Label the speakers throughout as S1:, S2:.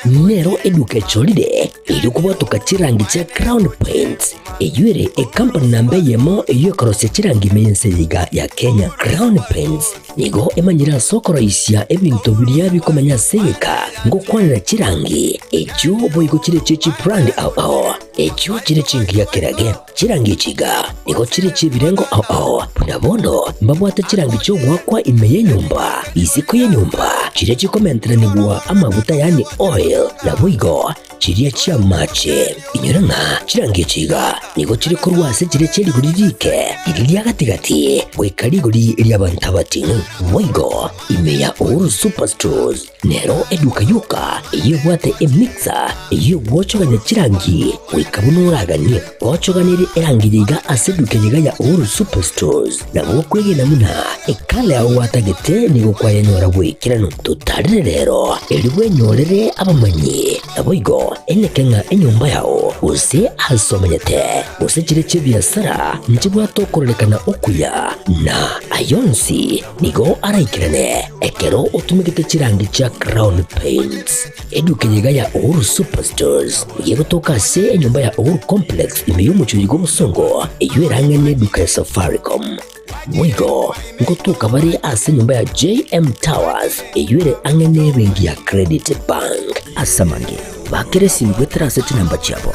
S1: nero eduka echorire erio kobwatoka chirangi chia Crown Paints, eyio ere ekampani namba eyemo eyio ekorosia chirangi ime y'ense eye iga ya Kenya. Crown Paints nigo emanyire ase okoroisia ebinto biria bikomenya ase egeka ngokwanera chirangi echio boigo chire chie chibrand ao ao echio chire chingiya kerage. Chirangi echi iga nigo chire chi'ebirengo ao ao, buna bono mbabwate chirangi chi'ogoakwa ime y'enyomba, isiko y'enyomba, chiria chikomenteranigwa amaguta yaani oil, naboigo chiria chi'amache. Inyora ng'a chirangi echi iga nigo chire korwa ase chiria chie rigori riike, riria ria gati-gati, goika rigori ri'abanto abating'u. Boigo ime ya Uhuru Superstores Nero eduka yoka eyio ebwate emixer eyio egwochogania chirangi goika buna oraganie. Gwochoganirie erangi yaiga ase eduka eyeiga ya Uhuru Superstores, nabo okwegena buna ekala yao gwatagete nigo kwayenyora bw'ekeranu. Totarere rero erio bwenyorere abamanyi, naboigo eneke ng'a enyomba yao gose ase omenyete gose chire chi'ebiasara nchibwate okororekana okuya na ayonsi Nigo araikerane ekero otumegete chirangi chia Crown Paints. Eduka eye iga ya Uhuru Superstores nigo egotoka ase enyomba ya Uhuru Complex ime y'omochie oyo bw'obosongo eyio erang'e neduka ya Safaricom. Boigo ngotoka bare ase enyomba ya JM Towers eyio ere ang'e nebenki ya Credit Bank. Ase amange, bakera esimi goetera ase chinamba chiabo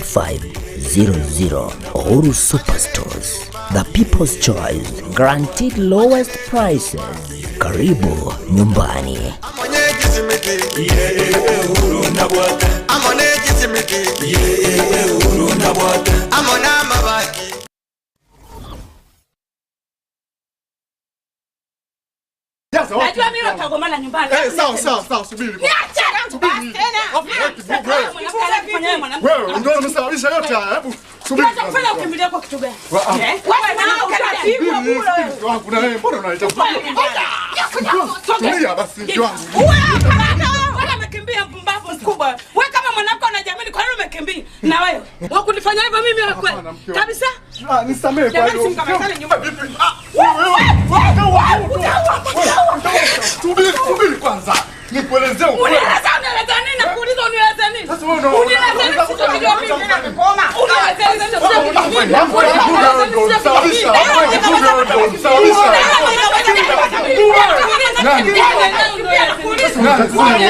S1: 0111161500. Uhuru Superstores, the people's choice, guaranteed lowest prices. Karibu nyumbani.
S2: Najua mimi watagombana nyumbani.
S3: Eh, sawa sawa sawa, subiri.
S2: Niache
S3: Subiri.
S2: tena.
S3: Afu, wewe,
S2: Mwanamke
S3: Wewe ndio umesababisha yote haya. Hebu subiri.
S2: kufanya ukimbilia kwa kitu gani?
S3: Wa- ah.
S2: Eh? Wewe na utapigwa
S3: Subiri,
S2: bure.
S3: subiri, mke wangu na wewe mbona unaleta Tulia basi mke wangu.
S2: Wewe hapana. Wewe umekimbia mpumbavu mkubwa. Wewe kama mwanamke unajiamini kwa nini umekimbia? Na wewe wewe kunifanya hivyo mimi wewe kweli?
S3: Hapana, mke wangu.
S2: Kabisa?
S3: Ah, nisamehe kwa
S2: Jamani
S3: hiyo.
S2: simkamatane nyumba.
S3: Ah, wewe, wewe, wewe, wewe, Subiri, subiri kwanza. Nikuelezee ukweli.
S2: Unieleza unieleza nini? Nakuuliza unieleze nini?
S3: Sasa wewe unaona-
S2: Unieleze nini? Sio mimi. Unieleze nini? Sio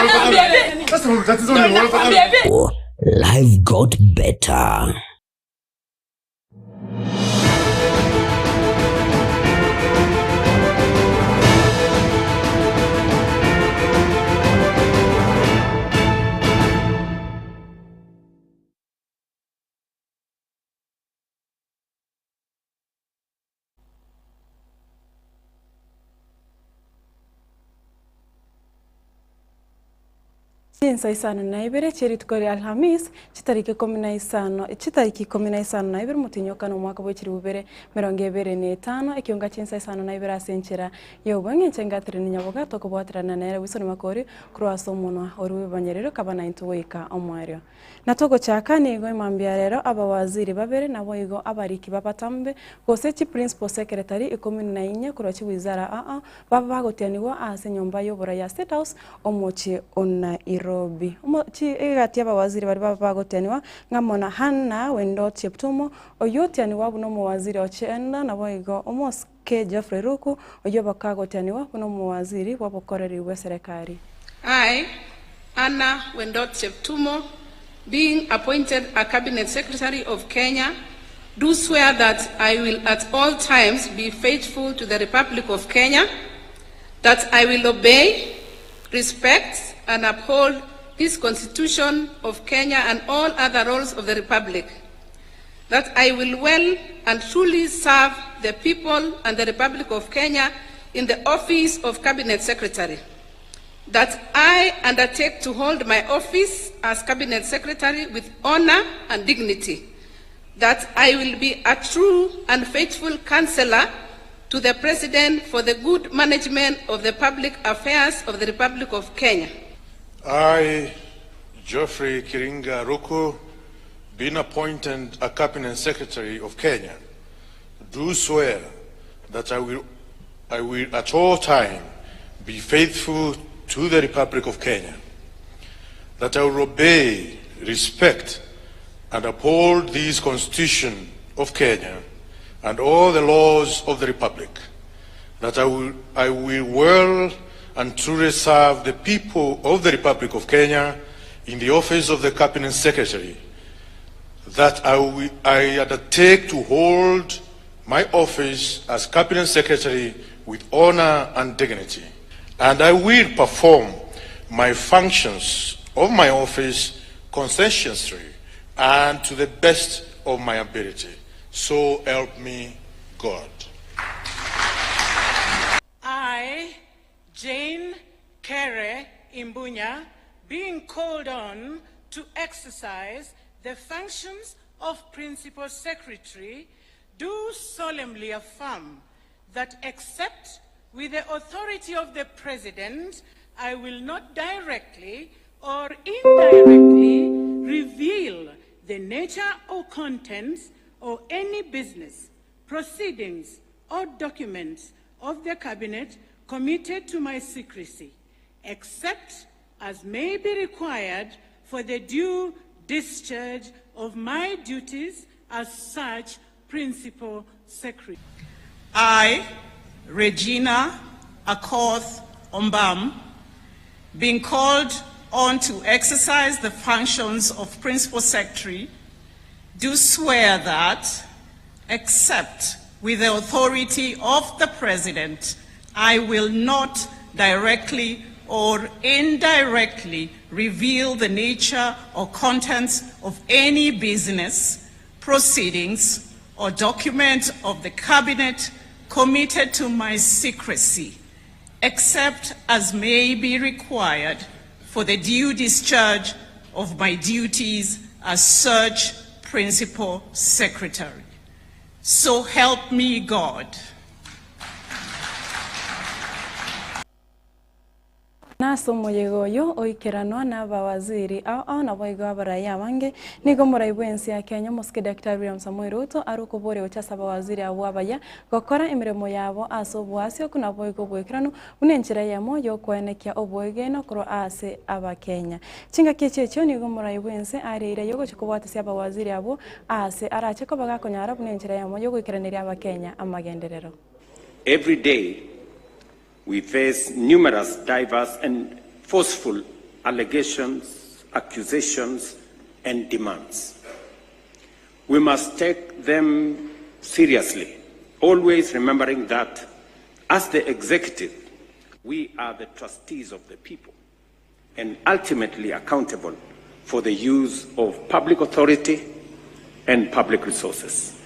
S2: mimi.
S3: Sasa tatizo ni wewe.
S1: Life got better.
S4: Chinsa isano na ibere chia rituko ria Alhamis, chitariki ikomi na isano chitariki ikomi na isano na ibere omotinyokano omwaka bwa chilifu bibere emerongo ebere na etano, ekionga chinsa isano na ibere ase enchera ya obong'e inche Catherine Nyaboga tokobwaterana nere Wilson Makori korwa ase omonwa oria bw'ebibanyerero kaba naintwe goika omoerio. Na togochaka nigo emambia rero abawaziri babere naboigo abariki b'abatambe gose chiprincipal secretary ikomi na inye korwa chiwizara aa babe bagotianigwa ase enyomba y'oborai ya State House omochie o Nairobi. Omochie egati y'abawaziri baria babe bagotianigwa ng'amo na Hannah Wendot Cheptumo oyio otianigwa buna omowaziri o Gender naboigo Omosike Geoffrey Ruku oyio bakagotianigwa buna omowaziri bw'obokoreri bw'eserekari.
S5: I, Anna Wendot Cheptumo, being appointed a Cabinet Secretary of Kenya, do swear that I will at all times be faithful to the Republic of Kenya, that I will obey, respect, and uphold this Constitution of Kenya and all other laws of the Republic, that I will well and truly serve the people and the Republic of Kenya in the office of Cabinet Secretary, that I undertake to hold my office as Cabinet Secretary with honor and dignity, that I will be a true and faithful counselor to the President for the good management of the public affairs of the Republic of Kenya.
S6: I, Geoffrey Kiringa Ruku, being appointed a Cabinet Secretary of Kenya, do swear that I will, I will at all time be faithful to the Republic of Kenya, that I will obey, respect, and uphold this Constitution of Kenya and all the laws of the Republic, that I will, I will well and truly serve the people of the Republic of Kenya in the office of the Cabinet Secretary, that I, will, I undertake to hold my office as Cabinet Secretary with honor and dignity, and I will perform my functions of my office conscientiously and to the best of my ability. So help me God.
S5: I, Jane Kere Imbunya, being called on to exercise the functions of Principal Secretary, do solemnly affirm that except with the authority of the President, I will not directly or indirectly reveal the nature or contents or any business, proceedings, or documents of the Cabinet committed to my secrecy, except as may be required for the due discharge of my duties as such Principal Secretary.
S7: I, Regina Akoth Ombam, being called on to exercise the functions of Principal Secretary, do swear that, except with the authority of the President, I will not directly or indirectly reveal the nature or contents of any business, proceedings, or document of the Cabinet committed to my secrecy, except as may be required for the due discharge of my duties as such Principal Secretary. So help me God.
S4: Nase omoyega oyo oikeranwa nabawaziri ao ao naboigo abarai abange, nigo omorai bw'ense ya Kenya omosike Daktari William Samoei Ruto are okoboria gochia ase abawaziri abwo abaya gokora emeremo yabo ase oboasioku naboigo oboikeranu buna enchera eyemo yokoenekia oboegeno korwa ase abakenya. Chingaki echi echio nigo omorai bw'ense areire yogochia kobwatisia abawaziri abwo ase arache koba gakonyara buna enchera eyemo yogoikeraneria abakenya amagenderero.
S8: Every day, we face numerous diverse and forceful allegations, accusations, and demands. We must take them seriously, always remembering that as the executive, we are the trustees of the people and ultimately accountable for the use of public authority and public resources.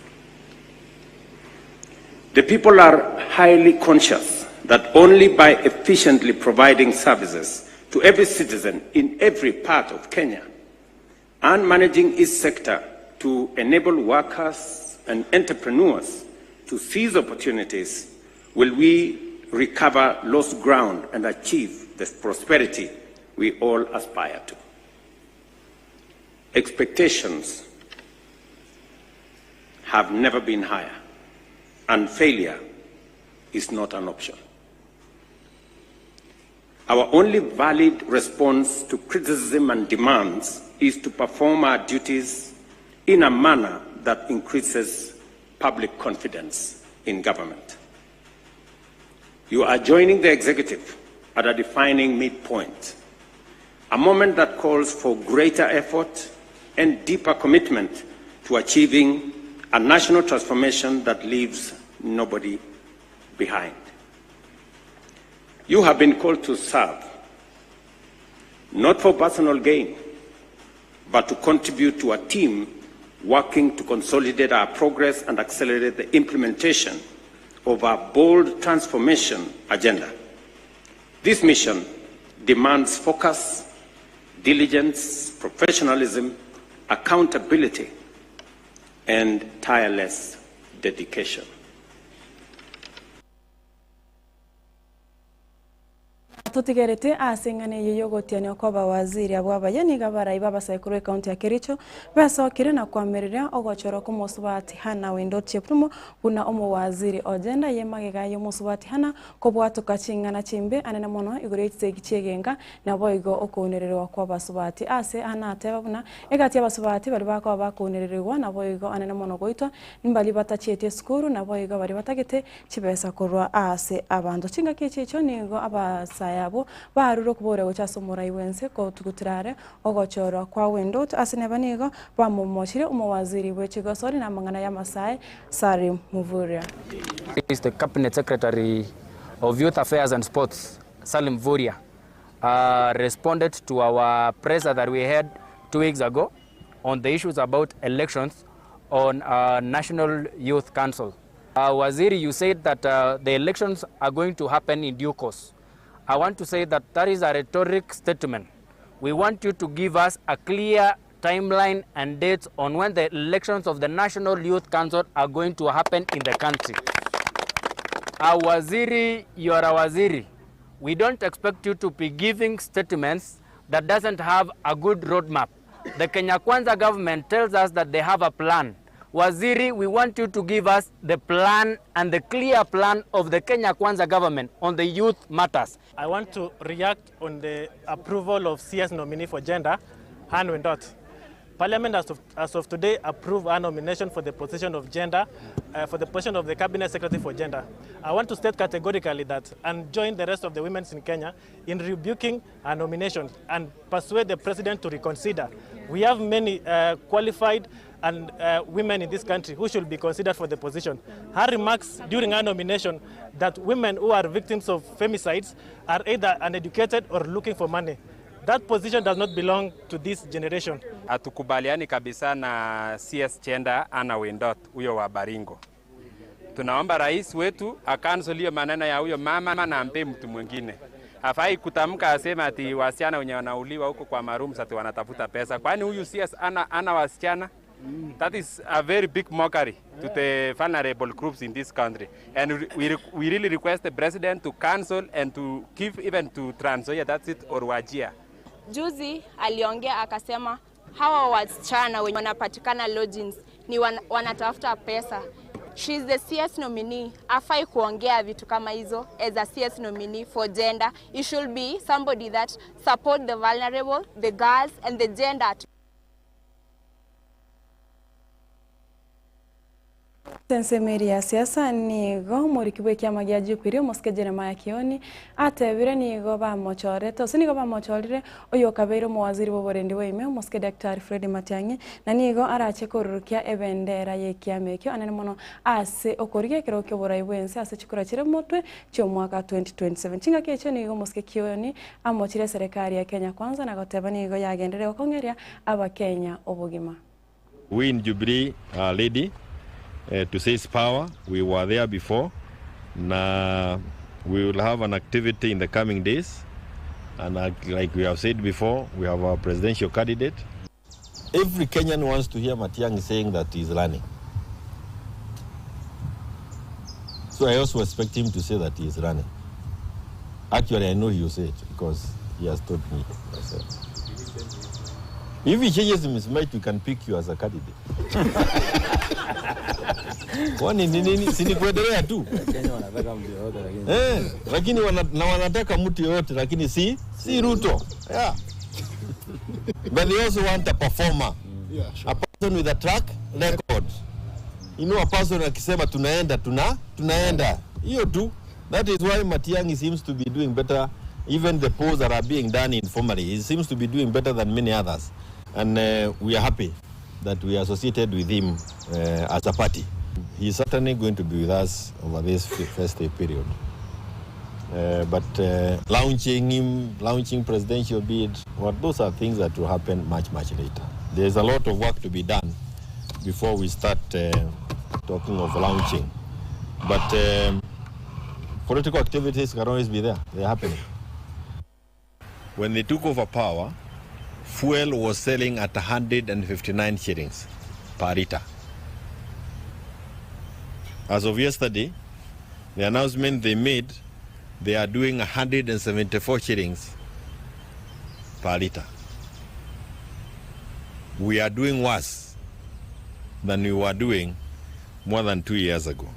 S8: The people are highly conscious that only by efficiently providing services to every citizen in every part of Kenya and managing each sector to enable workers and entrepreneurs to seize opportunities will we recover lost ground and achieve the prosperity we all aspire to. Expectations have never been higher, and failure is not an option. Our only valid response to criticism and demands is to perform our duties in a manner that increases public confidence in government. You are joining the executive at a defining midpoint, a moment that calls for greater effort and deeper commitment to achieving a national transformation that leaves nobody behind. You have been called to serve, not for personal gain, but to contribute to a team working to consolidate our progress and accelerate the implementation of our bold transformation agenda. This mission demands focus, diligence, professionalism, accountability, and tireless dedication.
S4: Totigereti ase eng'ana eye y'ogotianigwa kw'abawaziri abwo abayia nigo abarai b'abasae korwa ekaunti ya Kericho besokire na koamereria ogochorwa kw'omosubati Hannah Wendot Cheptumo buna omowaziri o gender ye magega y'omosubati Hannah kobwatoka ching'ana chimbe anene mono igoro ye chisegi chi'egenka naboigo okounererwa kw'abasubati ase Hannah ateba buna egati y'abasubati baria bakoba bakounererigwa naboigo anene mono goitwa mbaria batachieti esukuru naboigo baria batagete chibesa korwa aase abanto. Chingaki echi echio nigo abasae abwo barure okoboria gocha ase omorai bw'ense kotugutera are ogochorwa kwa Wendot ase neba nigo bamomochirie omowaziri bwe chigosori na amang'ana y'amasae Salim Mvurya.
S9: Is the Cabinet Secretary of Youth Affairs and Sports, Salim Mvurya, responded to our presser that we had 2 weeks ago on the issues about elections on National Youth Council. Waziri, you said that the elections are going to happen in due course. I want to say that that is a rhetoric statement. We want you to give us a clear timeline and dates on when the elections of the National Youth Council are going to happen in the country. A waziri, you are a waziri. We don't expect you to be giving statements that doesn't have a good roadmap. The Kenya Kwanza government tells us that they have a plan. Waziri, we want you to give us the plan and the clear plan of the Kenya Kwanza government on the youth matters.
S10: I want to react on the approval of CS nominee for gender, Anne Wendot. Parliament as of today approved her nomination for the position of gender, for the position of the Cabinet Secretary for Gender. I want to state categorically that and join the rest of the women in Kenya in rebuking her nomination and persuade the president to reconsider. We have many qualified and women in this country who should be considered for the position. Her remarks during her nomination that women who are victims of femicides are either uneducated or looking for money. That position does not belong to this generation.
S11: Hatukubaliani kabisa na CS Gender Anna Wendot huyo wa Baringo. Tunaomba rais wetu acancel hiyo maneno ya huyo mama na ampe mtu mwingine. Hafai kutamka asema ati wasichana wenye wanauliwa huko kwa marooms ati wanatafuta pesa. Kwani huyu CS ana wasichana? That is a very big mockery to the vulnerable groups in this country. And we really request the president to cancel and to give even to Trans Nzoia, that's it, or Wajir.
S12: Juzi aliongea akasema hawa wasichana wenye wanapatikana lodgings ni wanatafuta pesa. She is the CS nominee. Afai kuongea vitu kama hizo as a CS nominee for gender. It should be somebody that support the vulnerable, the girls and the gender at
S4: Ensemeri ya siasa nigo moriki bwa ekiama gia Jubilee omosike Jeremiah Kioni atebire nigo bamochorete ase nigo bamochorire oyo okabeire omowaziri bwa oborendi bwa ime omosike Daktari Fred Matiang'i na nigo arache korurukia ebendera ya ekiama ekio anene mono ase okorigia ekero kia oborai bwa ense ase chikura chire motwe chia omwaka 2027. Chingaki echio nigo omosike Kioni amochire serikali ya Kenya Kwanza na goteba nigo yagenderere gokong'eria abakenya obogima.
S13: We in Jubilee are ready to seize power. We were there before. Now we will have an activity in the coming days. And like we have said before, we have our presidential candidate. Every Kenyan wants to hear Matiang'i saying that he's running. So I also expect him to say that he is running. Actually, I know he will say it because he has told me myself. If he changes his mind, we can pick you as a candidate. Kwani ni nini? Si ni kuendelea tu.
S14: Kenya wanataka mtu yoyote lakini
S13: Eh, lakini na wanataka mtu yoyote lakini si Ruto. Yeah. But they also want a performer. A person with a track record. A person akisema tunaenda tunaenda. Hiyo tu. That is why Matiang'i seems to be doing better, even the polls that are being done informally. He seems to be doing better than many others. And we are happy that we are associated with him as a party. He is certainly going to be with us over this festive period. But launching him, launching presidential bid, well, those are things that will happen much, much later. There's a lot of work to be done before we start talking of launching. But political activities can always be there. They're happening. When they took over power, fuel was selling at 159 shillings per liter. As of yesterday, the announcement they made They are doing 174 shillings per litre. We are doing worse than we were doing more than 2 years ago.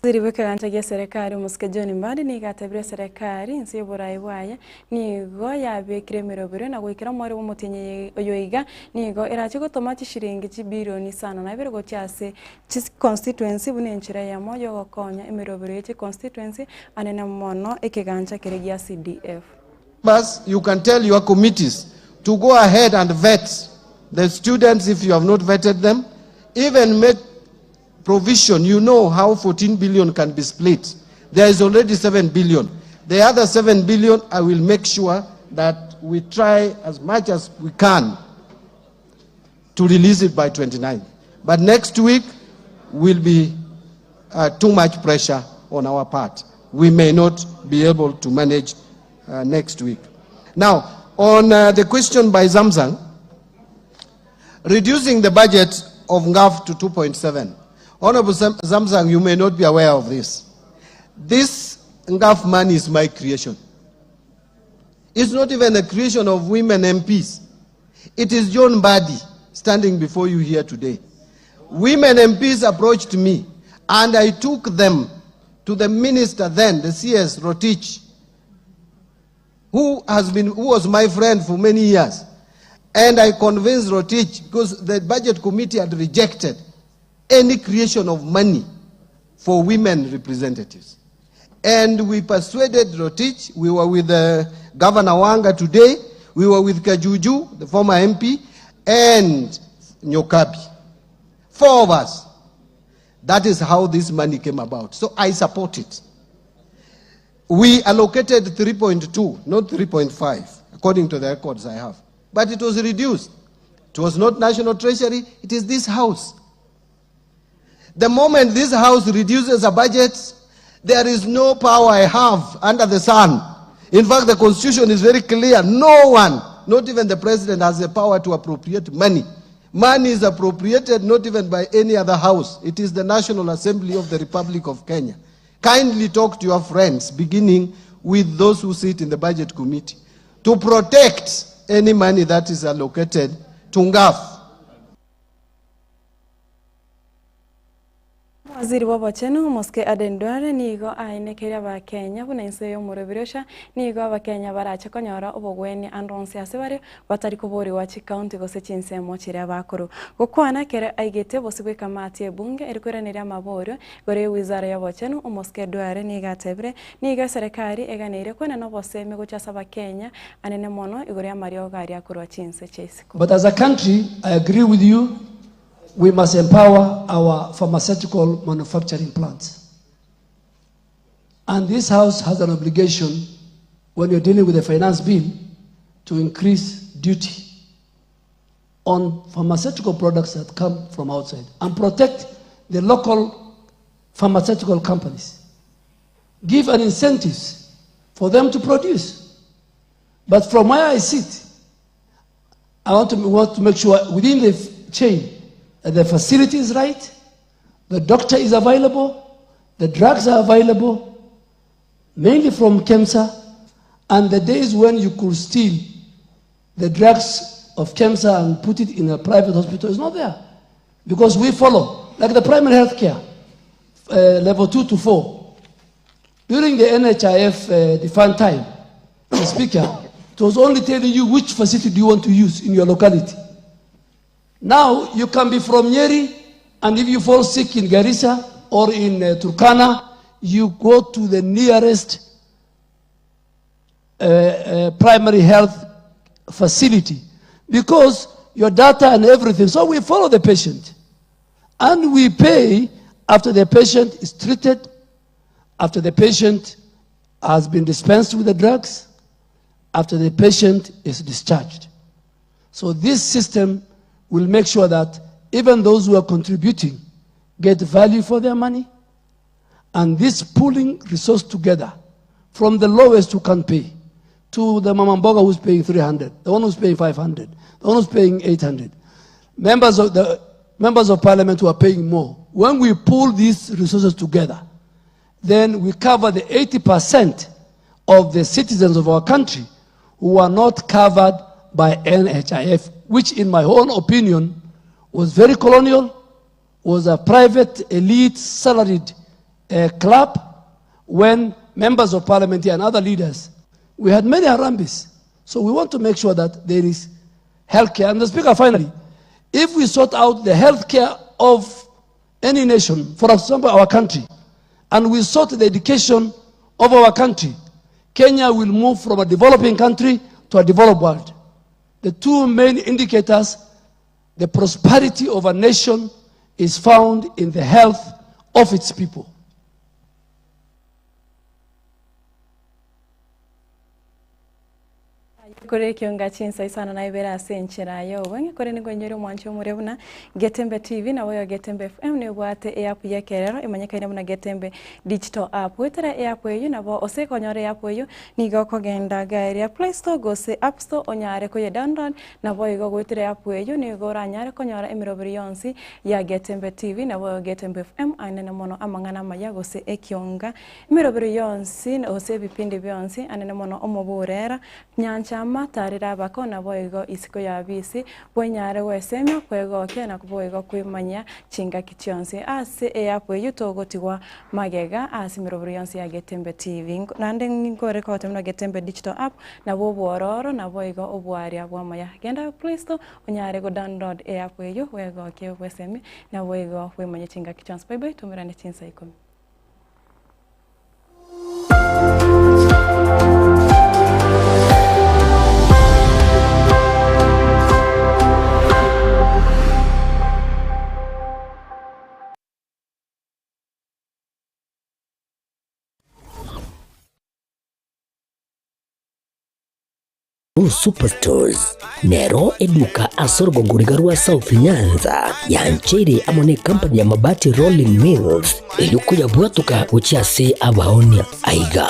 S4: Waziri bw'ekegancha gia eserekari omosike John Mbadi nigo atebire eserekari inse y'oborai bwaye nigo yabekire emerobero na goikera omweri bw'omotienyi oyo iga nigo erache gotoma chishiringi chibilioni isano na ibere gochia ase chiconstituency buna enchera eyemo yogokonya emerobero ye chiconstituency anene mono ekegancha keria gia CDF.
S15: Members, you can tell your committees to go ahead and vet the students if you have not vetted them. Even make provision. You know how 14 billion can be split. There is already 7 billion. The other 7 billion, I will make sure that we try as much as we can to release it by 29. But next week will be too much pressure on our part. We may not be able to manage next week. Now, on the question by Zamzam, reducing the budget of NGAAF to 2.7. Honorable Zamzam, you may not be aware of this. This NGAAF money is my creation. It's not even a creation of women MPs. It is John Mbadi standing before you here today. Women MPs approached me and I took them to the minister then, the CS Rotich, who was my friend for many years. And I convinced Rotich, because the budget committee had rejected any creation of money for women representatives. And we persuaded Rotich, we were with Governor Wanga today, we were with Kajuju, the former MP, and Nyokabi. Four of us. That is how this money came about. So I support it. We allocated 3.2, not 3.5, according to the records I have. But it was reduced. It was not National Treasury, it is this house. The moment this house reduces a budget, there is no power I have under the sun. In fact, the constitution is very clear. No one, not even the president, has the power to appropriate money. Money is appropriated not even by any other house. It is the National Assembly of the Republic of Kenya. Kindly talk to your friends, beginning with those who sit in the budget committee, to protect any money that is allocated to NGAAF.
S4: Waziri bw'obochenu Mosike Aden Duale nigo aenekeire abakenya buna ense y'omorobirosha nigo abakenya barache konyora obogweni ande onsi ase bare batari koboriwa chikaunti gose chinsemo chiria bakoro gokwana kere aigete bosi bwa ekamati ebunge erikoiraneria amaborio igoro ya wizara ya obochenu. Omosike Duale nigo atebire nigo eserekari eganeire kwenena obosemi gochia ase abakenya anene mono igoro ya amariogo aria akorwa chinse chia isiko.
S16: But as a country, I agree with you, we must empower our pharmaceutical manufacturing plants. And this house has an obligation when you're dealing with the finance bill to increase duty on pharmaceutical products that come from outside and protect the local pharmaceutical companies. Give an incentives for them to produce. But from where I sit, I want to make sure within the chain that the facility is right, the doctor is available, the drugs are available, mainly from KEMSA, and the days when you could steal the drugs of KEMSA and put it in a private hospital is not there. Because we follow, like the primary health care, level 2 to 4. During the NHIF defined time, the speaker, it was only telling you which facility do you want to use in your locality. Now, you can be from Nyeri, and if you fall sick in Garissa or in Turkana, you go to the nearest primary health facility because your data and everything. So we follow the patient. And we pay after the patient is treated, after the patient has been dispensed with the drugs, after the patient is discharged. So this system will make sure that even those who are contributing get value for their money, and this pooling resource together from the lowest who can pay to the mama mboga who's paying 300, the one who's paying 500, the one who's paying 800. Members of the members of parliament who are paying more. When we pool these resources together, then we cover the 80% of the citizens of our country who are not covered by NHIF, which in my own opinion was very colonial, was a private elite salaried uh, club when members of parliament and other leaders, we had many Harambis. So we want to make sure that there is healthcare. And the speaker, finally, if we sort out the healthcare of any nation, for example, our country, and we sort the education of our country, Kenya will move from a developing country to a developed world. The two main indicators, the prosperity of a nation is found in the health of its people.
S4: Kore ekionga chinsa isano na ibere ase enchera ya obong'e kore nigo enyore omwanchi omore buna Getembe TV nabo oyo Getembe FM nebwate eapp ya ekerero emanyekaine buna Getembe Digital App. Goetera eapp eyio nabo ose konyora eapp eyio nigo okogenda iga eria Play Store gose App Store onyare koye download Naboigo goetera eapp eyio nigo oranyare konyora emeroberi yonsi ya Getembe TV naboigo Getembe FM anene mono amang'ana amaya gose ekionga. Emeroberi yonsi gose ebipindi bionsi anene mono omoburera, nyanchama, tarera abako naboigo isiko ya bisi, bwenyare gwesemia, kwegokia na boigo kwemanyia chingaki chionsi. Ase eapp eyio togotigwa magega ase emeroberi yonsi ya Getembe TV. Naende ninkore kogotebi buna Getembe Digital App Nabwo obwororo, naboigo obwaria bw'amaya. Genda Play Store onyare go download eapp eyio bwegokie bwesemie, naboigo bwemanye chingaki chionsi. Bye bye, toumerane chinsa ikomi.
S1: Superstores nero eduka ase orogongo riga rwa South Nyanza yancheire amo ne company ya Mabati Rolling Mills eyio koyabwatoka gochia ase abaonia. Aiga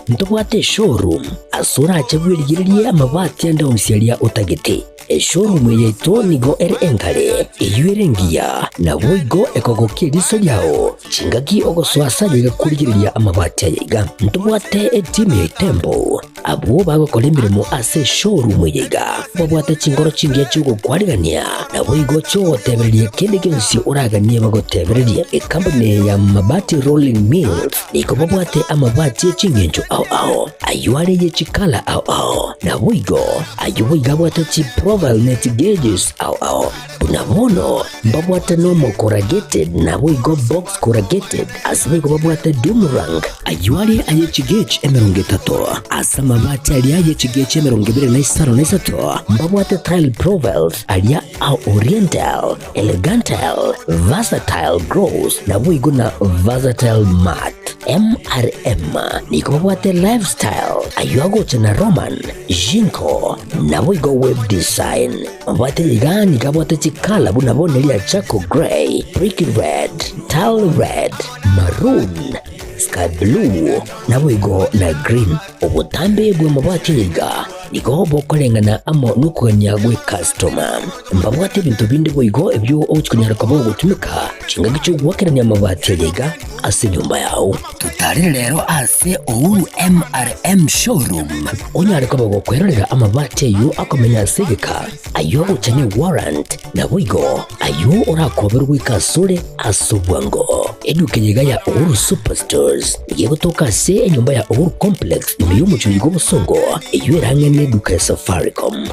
S1: ntobwate eshowroom ase orache bwerigererie amabati ande onsi aria otagete. Eshowroom eye yaito nigo ere enkare, eyio ere engiya, naboigo ekogokia eriso riao chingaki ogosoa ase aye gakorigereria amabati aya iga. Ntobwate etimu ya Itembo Abwo bagokora emeremo ase eshowroom eye iga babwate chinkoro chingiya chi'ogokwarigania, naboigo chi'ogotebereria kende gionsi oraganie bagotebererie. Ekampuni eye ya Mabati Rolling Mills nigo babwate amabati e chingencho ao ao, ayio are ye chikala ao ao, naboigo ayio boigo abwate chiprofile ne chigeges ao ao. Buna bono mbabwate normal corrugated naboigo box corrugated, ase boigo babwate doom rank, ayio are aye chigauge 30, ase amabati aria aye chigauge 23, mbabwate tile profiles aria a oriental, elegantal, versatile gloss naboigo na versatile matte. MRM nigo babwate lifestyle, ayio agocha na Roman, Jinko, naboigo web design. Mabwate iga nigo abwate chikala buna bono eria charcoal grey, brick red, tile red, maroon, sky blue, naboigo na green. Obotambe bw'amabati aya iga nigo bokoreng'ana amo nokogania gw'ecustoma. Mbabwate ebinto binde boigo ebio ogochia konyara koba ogotumeka chingaki chi'ogoakerania amabati aya iga ase enyomba yao. Totarere rero ase Uhuru MRM Showroom onyare koba gokwerorera amabati ayio akomenya ase egeka, ayio agocha ne warrant, naboigo ayio orakoberwe goika asore ase obwango. Eduka eye iga ya Uhuru Superstores nigo egotoka ase enyomba ya Uhuru Complex ime y'omochie oyo bw'obosongo eyio ere ang'e neduka ya Safaricom.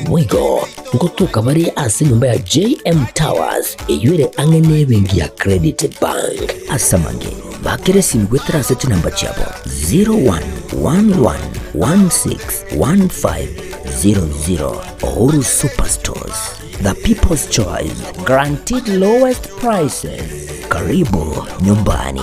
S1: Boigo ngotoka bare ase enyomba ya JM Towers eyio ere ang'e nebenki ya Credit Bank. Ase amange, bakera esimi goetera ase chinamba chiabo 0111161500. Uhuru Superstores, the people's choice, guaranteed lowest prices. Karibu nyumbani.